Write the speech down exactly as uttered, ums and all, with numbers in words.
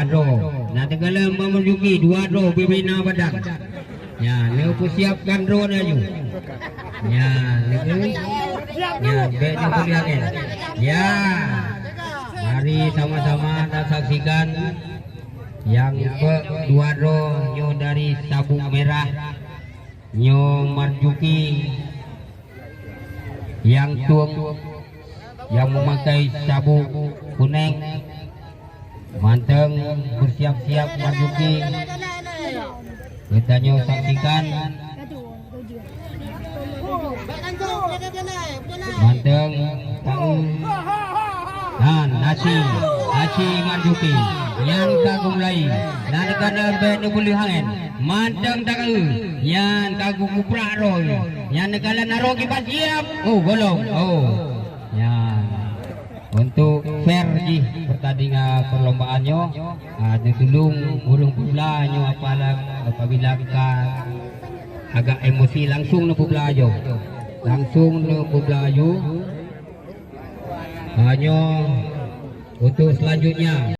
Dua droe. Na teukalon Bang Marzuki, dua droe bubena badan. Ya, neupeusiapkan droe laju. Ya, neupeu-, ya, bèk neupeuliang, eh. Ya. Mari sama-sama kita saksikan nyang bak dua droe nyoe dari Sabuk Merah. Nyoe Marzuki nyang tueng nyang meumakai sabuk kuneng. Mantong beusiap-siap Marzuki. Geutanyoe saksikan. Mantong taeu. Han, aci, aci Marzuki. Nyan ka geumulai. Na teukalon bèk neupeuliang, eh. Mantong taeu. Nyan ka geukuprak roh. Nyan teukalon na roh kiban siap. Oh, golom. Oh. Nyan. Untuk fair jih pertandingan perlombaan nyoe, ah, neutulông ureueng peubla nyoe apabila, apabila ka agak emosi, langsung neupeubla laju. Langsung neupeubla laju. Ah, nyoe untuk selanjutnya.